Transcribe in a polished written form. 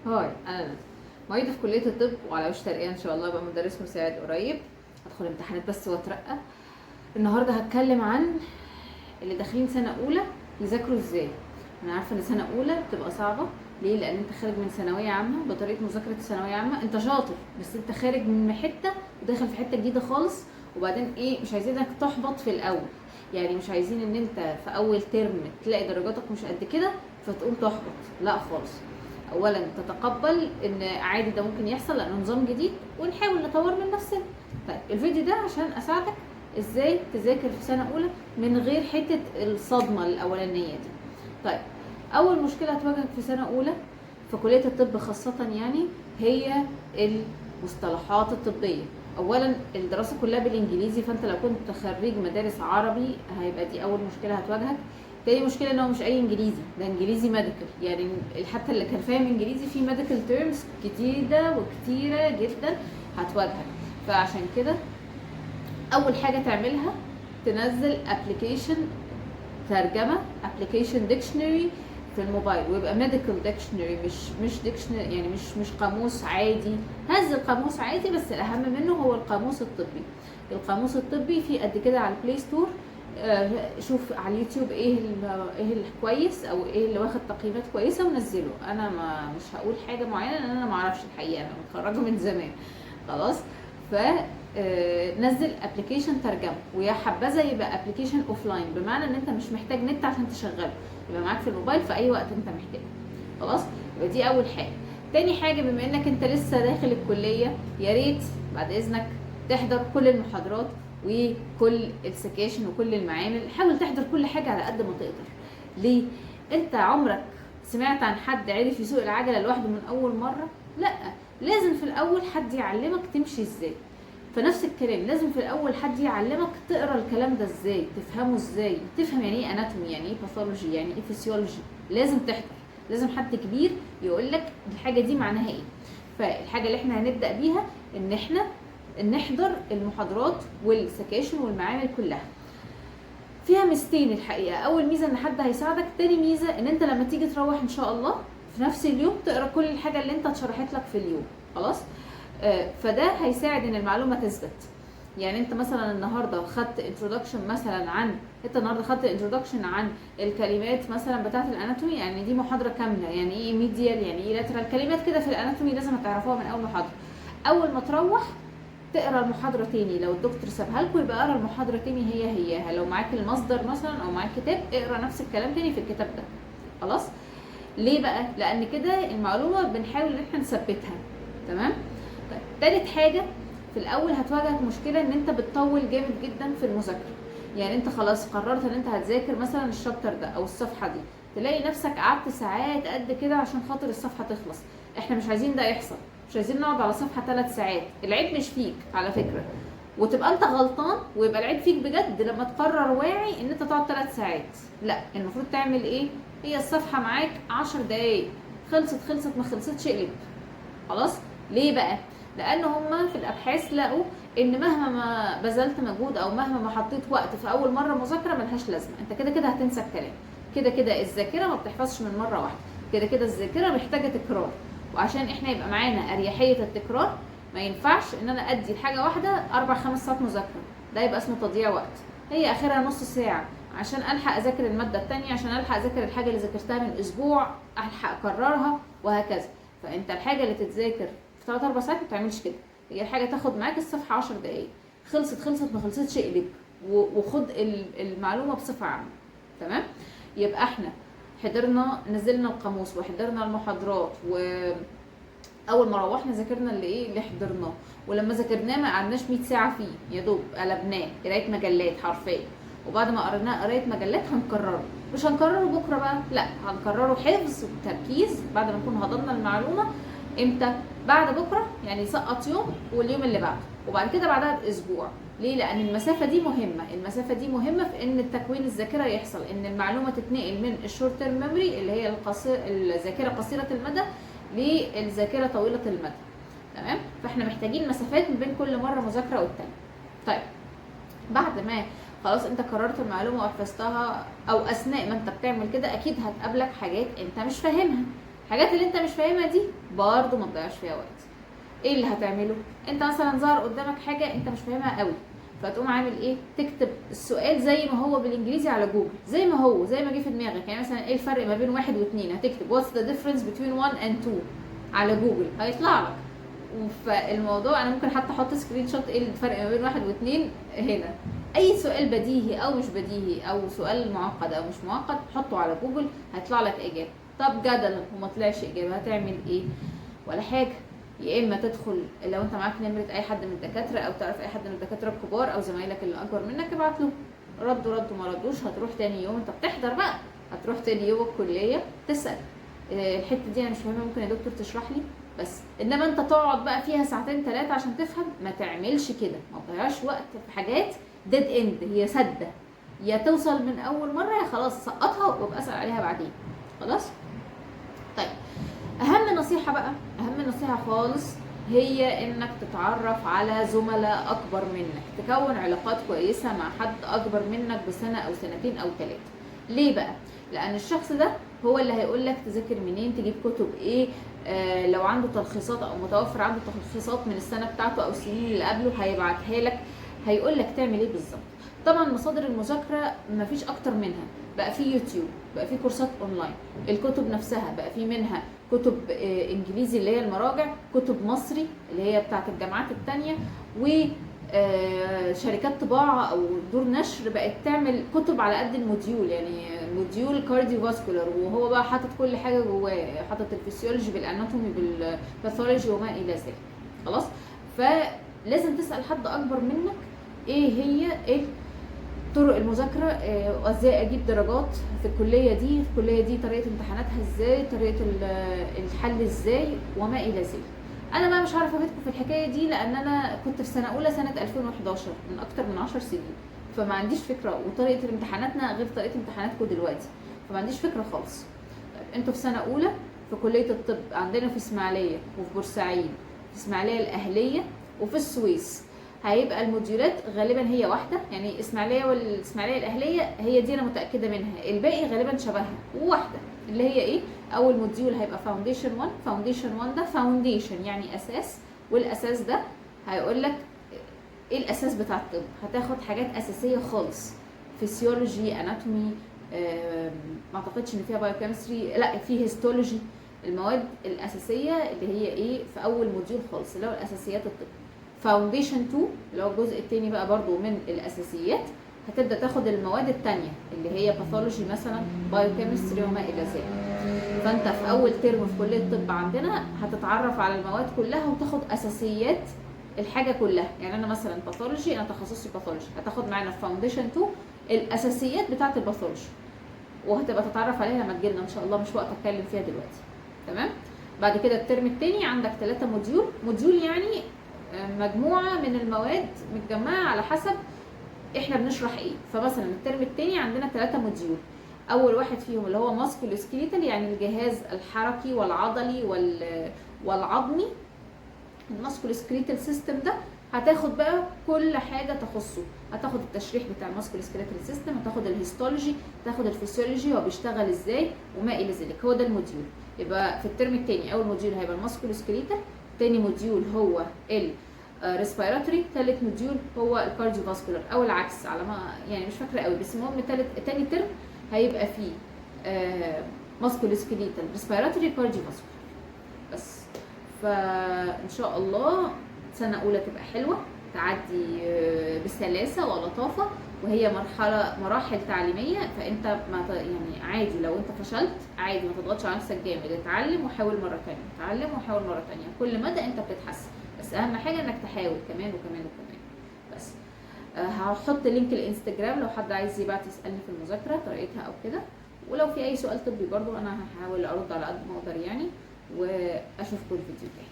Hi، انا ندى، معيدة في كلية الطب وعلى وش ترقية ان شاء الله، ابقى مدرس مساعد قريب. هدخل امتحانات بس واترقى. النهارده هتكلم عن اللي داخلين سنة اولى يذاكروا ازاي. انا عارفة ان سنة اولى بتبقى صعبة. ليه؟ لان انت خارج من ثانوية عامة بطريقة مذاكرة الثانوية عامة، انت شاطر بس انت خارج من حتة وداخل في حتة جديدة خالص. وبعدين ايه، مش عايزينك تحبط في الاول، يعني مش عايزين ان انت في اول ترم تلاقي درجاتك مش قد كده فتقوم تحبط، لا خالص. اولا تتقبل ان عادي ده ممكن يحصل لانه نظام جديد، ونحاول نطور من نفسنا. طيب الفيديو ده عشان اساعدك ازاي تذاكر في سنة اولى من غير حتة الصدمة الاولانية دي. طيب اول مشكلة هتواجهك في سنة اولى في كليه الطب خاصة يعني هي المصطلحات الطبية. اولا الدراسة كلها بالانجليزي، فانت لو كنت خريج مدارس عربي هيبقى دي اول مشكلة هتواجهك. تاني مشكلة ان هو مش اي انجليزي، ده انجليزي medical، يعني حتى اللي كان فاهم انجليزي في medical terms جديدة وكتيره جدا هتواجهك. فعشان كده اول حاجة تعملها تنزل application ترجمه، application dictionary في الموبايل، ويبقى medical dictionary، مش dictionary يعني مش قاموس عادي. نزل قاموس عادي بس الاهم منه هو القاموس الطبي. القاموس الطبي في قد كده على ال Play Store. شوف على اليوتيوب ايه الكويس او ايه اللي واخد تقييمات كويسة ونزله. انا ما مش هقول حاجة معينة لان انا ما اعرفش الحقيقة، انا متخرجة من زمان خلاص. ف نزل application ترجمه، ويا حبذا يبقى application offline، بمعنى ان انت مش محتاج نت عشان تشغله، يبقى معاك في الموبايل في اي وقت انت محتاجه. خلاص، يبقى دي اول حاجة. تاني حاجة، بما انك انت لسه داخل الكلية، يا ريت بعد اذنك تحضر كل المحاضرات وكل السكاشن وكل المعامل. حاول تحضر كل حاجة على قد ما تقدر. ليه؟ انت عمرك سمعت عن حد عرف يسوق العجلة لوحده من اول مرة؟ لا، لازم في الاول حد يعلمك تمشي ازاي. فنفس الكلام، لازم في الاول حد يعلمك تقرا الكلام ده ازاي، تفهمه ازاي، تفهم يعني ايه anatomy، يعني ايه pathology، يعني ايه فيسيولوجي. لازم تحضر، لازم حد كبير يقول لك الحاجة دي معناها ايه. فالحاجه اللي احنا هنبدا بيها ان احنا نحضر المحاضرات والسكاشن والمعامل كلها. فيها ميزتين الحقيقة. اول ميزة ان حد هيساعدك، تاني ميزة ان انت لما تيجي تروح ان شاء الله في نفس اليوم تقرا كل الحاجة اللي انت اتشرحت لك في اليوم. خلاص، فده هيساعد ان المعلومة تثبت. يعني انت مثلا النهارده خدت introduction مثلا عن، انت النهارده خدت introduction عن الكلمات مثلا بتاعه ال anatomy، يعني دي محاضرة كاملة، يعني ايه medial، يعني ايه lateral، كلمات كده في ال anatomy لازم تعرفوها من اول محاضرة. اول ما تروح تقرا المحاضرة تاني، لو الدكتور سابها لكم يبقى اقرا المحاضرة تاني هي هياها. لو معاك المصدر مثلا او معاك كتاب اقرا نفس الكلام تاني في الكتاب ده. خلاص، ليه بقى؟ لان كده المعلومة بنحاول ان احنا نثبتها. تمام. طيب تالت حاجة، في الاول هتواجهك مشكلة ان انت بتطول جامد جدا في المذاكرة. يعني انت خلاص قررت ان انت هتذاكر مثلا ال chapter ده او الصفحة دي، تلاقي نفسك قعدت ساعات قد كده عشان خاطر الصفحة تخلص. احنا مش عايزين ده يحصل، مش عايزين نقعد على صفحة 3 ساعات. العيب مش فيك على فكرة، وتبقى انت غلطان ويبقى العيب فيك بجد لما تقرر واعي ان انت تقعد 3 ساعات. لا، المفروض تعمل ايه؟ هي الصفحة معاك 10 دقايق، خلصت خلصت، ما خلصتش اقلب. خلاص. ليه بقى؟ لان هما في الابحاث لقوا ان مهما ما بذلت مجهود او مهما ما حطيت وقت في اول مرة مذاكرة ملهاش لازمه، انت كده كده هتنسى الكلام، كده كده الذاكرة ما بتحفظش من مرة واحدة، كده كده الذاكرة محتاجه تكرار. وعشان احنا يبقى معانا اريحية التكرار ما ينفعش ان انا ادي لحاجة واحدة 4-5 ساعات مذاكرة، ده يبقى اسمه تضييع وقت. هي اخرها نص ساعة عشان الحق اذاكر المادة الثانية، عشان الحق اذاكر الحاجة اللي ذاكرتها من اسبوع، الحق اكررها وهكذا. فانت الحاجة اللي تتذاكر في 3-4 ساعات ما تعملش كده، هي الحاجة تاخد معاك الصفحة 10 دقائق، خلصت خلصت، ما خلصتش اقلب وخد المعلومة بصفة عامة. تمام. يبقى احنا حضرنا، نزلنا القاموس وحضرنا المحاضرات، واول ما روحنا ذاكرنا اللي ايه اللي حضرناه، ولما ذاكرناه ما قعدناش 100 ساعة فيه، يا دوب قلبناه قرايه مجلات حرفيا، وبعد ما قريناه قرايه مجلات هنكرره. مش هنكرره بكره بقى، لا، هنكرره حفظ وتركيز بعد ما نكون هضمنا المعلومة. امتى؟ بعد بكره، يعني سقط يوم واليوم اللي بعده، وبعد كده بعدها باسبوع. ليه؟ لان المسافة دي مهمة، المسافة دي مهمة في ان تكوين الذاكرة يحصل، ان المعلومة تتنقل من ال short term memory اللي هي الذاكرة قصيرة المدى للذاكرة طويلة المدى. تمام. فاحنا محتاجين مسافات ما بين كل مرة مذاكرة والتانية. طيب بعد ما خلاص انت كررت المعلومة وحفظتها، او اثناء ما انت بتعمل كده اكيد هتقابلك حاجات انت مش فاهمها. الحاجات اللي انت مش فاهمها دي برضو ما تضيعش فيها وقت. ايه اللي هتعمله؟ انت مثلا ظهر قدامك حاجة انت مش فاهمها قوي، فتقوم عامل ايه؟ تكتب السؤال زي ما هو بالانجليزي على جوجل، زي ما هو، زي ما جه في دماغك. يعني مثلا ايه الفرق ما بين 1 و2؟ هتكتب what's the difference between 1 and 2 على جوجل، هيطلع لك. فالموضوع انا ممكن حتى احط screenshot ايه الفرق ما بين 1 و2 هنا. اي سؤال بديهي او مش بديهي او سؤال معقد او مش معقد حطه على جوجل، هيطلع لك اجابه. طب جدلا وما طلعش اجابه، هتعمل ايه؟ ولا حاجة. يا اما تدخل لو انت معاك نمره اي حد من الدكاترة او تعرف اي حد من الدكاترة الكبار او زمايلك اللي اكبر منك، ابعت له. ردوا ما ردوش، هتروح تاني يوم، انت بتحضر بقى، هتروح تاني يوم الكلية تسال الحتة دي انا مش فاهمها، ممكن يا دكتور تشرح لي؟ بس انما انت تقعد بقى فيها ساعتين 3 عشان تفهم، ما تعملش كده، ما تضيعش وقت في حاجات dead end، هي سده، يا توصل من اول مرة يا خلاص سقطها وابقى اسال عليها بعدين. خلاص؟ طيب اهم نصيحة بقى، اهم نصيحة خالص، هي انك تتعرف على زملاء اكبر منك، تكون علاقات كويسة مع حد اكبر منك بسنة او سنتين او 3. ليه بقى؟ لان الشخص ده هو اللي هيقول لك تذاكر منين، تجيب كتب ايه، لو عنده تلخيصات او متوفر عنده تلخيصات من السنة بتاعته او السنين اللي قبله هيبعتها لك، هيقول لك تعمل ايه بالظبط. طبعا مصادر المذاكرة مفيش اكتر منها، بقى في يوتيوب، بقى في كورسات اونلاين، الكتب نفسها بقى في منها كتب انجليزي اللي هي المراجع، كتب مصري اللي هي بتاعت الجامعات التانية، و شركات طباعة او دور نشر بقت تعمل كتب على قد ال module، يعني module cardiovascular وهو بقى حاطط كل حاجة جواه، حاطط ال physiology بال anatomy بال pathology وما الى ذلك. خلاص؟ فلازم تسأل حد اكبر منك ايه هي ايه طرق المذاكرة، وازاي اجيب درجات في الكلية دي، في الكلية دي طريقة امتحاناتها ازاي، طريقة الحل ازاي وما الى ذلك. انا بقى مش عارفة افيدكم في الحكاية دي لان انا كنت في سنة اولى سنة 2011 من اكتر من 10 سنين، فما عنديش فكرة، وطريقة امتحاناتنا غير طريقة امتحاناتكم دلوقتي، فما عنديش فكرة خالص. طيب انتوا في سنة اولى في كلية الطب عندنا في اسماعيلية وفي بورسعيد، في اسماعيلية الاهلية وفي السويس، هيبقى الموديولات غالبا هي واحدة، يعني اسماعيلية والاسماعيلية الاهلية هي دي انا متأكدة منها، الباقي غالبا شبهها وواحدة، اللي هي ايه؟ اول module هيبقى foundation 1، foundation 1 ده foundation يعني اساس، والاساس ده هيقول لك ايه الاساس بتاع الطب، هتاخد حاجات اساسية خالص، physiology، anatomy، ما اعتقدش ان فيها biochemistry، لا في histology، المواد الاساسية اللي هي ايه في اول module خالص اللي هو الاساسيات الطب. foundation 2 اللي هو الجزء التاني بقى برضو من الاساسيات، هتبدا تاخد المواد التانية اللي هي pathology مثلا، biochemistry وما الى ذلك. فانت في اول ترم في كليه الطب عندنا هتتعرف على المواد كلها وتاخد اساسيات الحاجة كلها. يعني انا مثلا pathology، انا تخصصي pathology، هتاخد معانا في foundation 2 الاساسيات بتاعه ال pathology، وهتبقى تتعرف عليها لما تجيلنا ان شاء الله، مش وقت اتكلم فيها دلوقتي. تمام؟ بعد كده الترم التاني عندك 3 module، module يعني مجموعة من المواد متجمعه على حسب احنا بنشرح ايه. فمثلا الترم التاني عندنا 3 module، اول واحد فيهم اللي هو musculoskeletal، يعني الجهاز الحركي والعضلي والعظمي، ال musculoskeletal system ده هتاخد بقى كل حاجة تخصه، هتاخد التشريح بتاع ال musculoskeletal system، هتاخد ال histology، هتاخد الفسيولوجي هو بيشتغل ازاي وما الى ذلك. هو ده ال module. يبقى في الترم التاني اول module هيبقى ال musculoskeletal، تاني module هو ال respiratory، تالت module هو ال cardiovascular، او العكس على ما يعني مش فاكره قوي، بس المهم تاني ترم هيبقى فيه musculoskeletal، respiratory، cardiovascular بس. فان شاء الله سنة اولى تبقى حلوة، تعدي بسلاسة ولطافه، وهي مراحل تعليمية، فانت ما يعني عادي لو انت فشلت عادي، ما تضغطش على نفسك جامد، اتعلم وحاول مرة تانية، اتعلم وحاول مرة تانية، كل مدى انت بتتحسن، بس اهم حاجة انك تحاول كمان وكمان وكمان. بس هحط link الانستجرام لو حد عايز يبعت يسالني في المذاكرة طريقتها او كده، ولو في اي سؤال طبي برضو انا هحاول ارد على قد ما اقدر يعني، واشوفكم الفيديو الجاي.